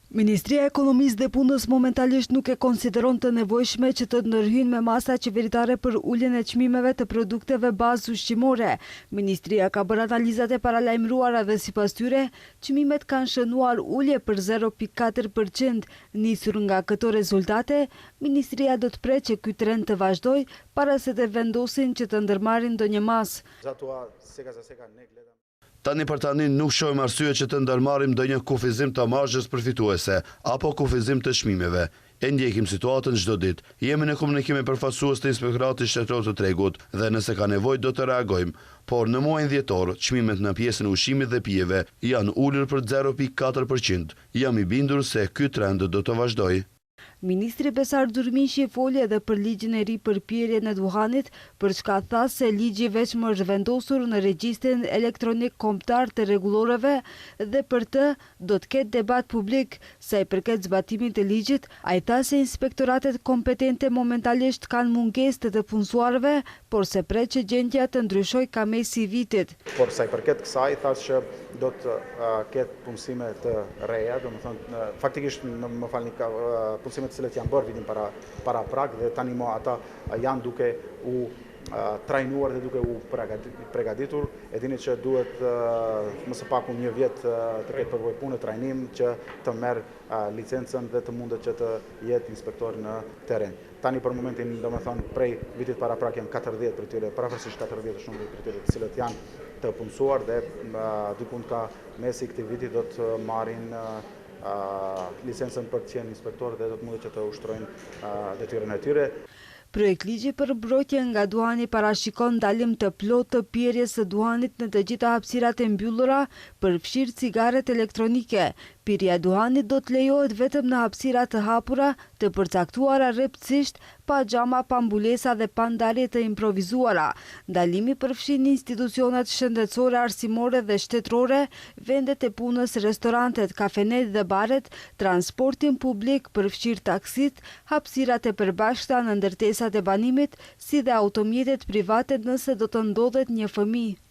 Ministria e Ekonomisë dhe Punës momentalisht nuk e konsideron të nevojshme që të ndërhyjnë me masa qeveritare për uljen e çmimeve të produkteve bazë ushqimore. Ministria ka bërë analizat e paralajmëruara dhe sipas tyre, çmimet kanë shënuar ulje për 0,4%. Nisur nga këto rezultate, ministria do të pret që ky trend të vazhdojë para se të vendosin që të ndërmarrin ndonjë masë. Tani për tani nuk shohim arsye që të ndërmarrim ndonjë kufizim të marzhës përfituese apo kufizim të çmimeve. E ndjekim situatën çdo ditë. Jemi në komunikim me përfaqësues të Inspektoratit Shtetëror të Tregut dhe nëse ka nevojë do të reagojmë. Por në muajin dhjetor, çmimet në pjesën e ushqimit dhe pijeve janë ulur për 0,4%. Jam i bindur se ky trend do të vazhdojë. Ministri Besar Durmishi foli edhe për ligjin e ri për pirjen e duhanit, për çka tha se ligji veçmë është vendosur në regjistrin elektronik kombëtar të rregulloreve dhe për të do të ketë debat publik. Sa i përket zbatimit të ligjit, ai tha se inspektoratet kompetente momentalisht kanë mungesë të të punësuarve, por se pret që gjendja të ndryshojë ka mesi i vitit. Por sa i përket kësaj, tha që do të ketë punësime të reja, domethënë faktikisht më falni ka punësime të cilët janë bërë vitin para paraprak dhe tani më ata janë duke u trajnuar dhe duke u pregaditur. E dini që duhet më së paku një vjet të ketë përvojë pune, trajnim që të merr licencën dhe të mundet që të jetë inspektor në terren. Tani për momentin, domethënë, prej vitit paraprak janë 40 prej tyre, përafërsisht 40 është numri prej tyre të cilët janë të punësuar dhe diku ka mesi i këtij viti do të marrin licencën për të qenë inspektor dhe do të mundet që të ushtrojnë detyrën e tyre. Projektligji për mbrojtje nga duhani parashikon ndalim të plotë të pirjes së duhanit në të gjitha hapësirat e mbyllura, përfshirë cigaret elektronike. Pirja e duhanit do të lejohet vetëm në hapësira të hapura, të përcaktuara rreptësisht, pa xhama, pa mbulesa dhe pa ndarje të improvizuara. Ndalimi përfshin institucionet shëndetësore, arsimore dhe shtetërore, vendet e punës, restorantet, kafenet dhe baret, transportin publik, përfshirë taksit, hapësirat e përbashkëta në ndërtesat e banimit, si dhe automjetet private nëse do të ndodhet një fëmijë.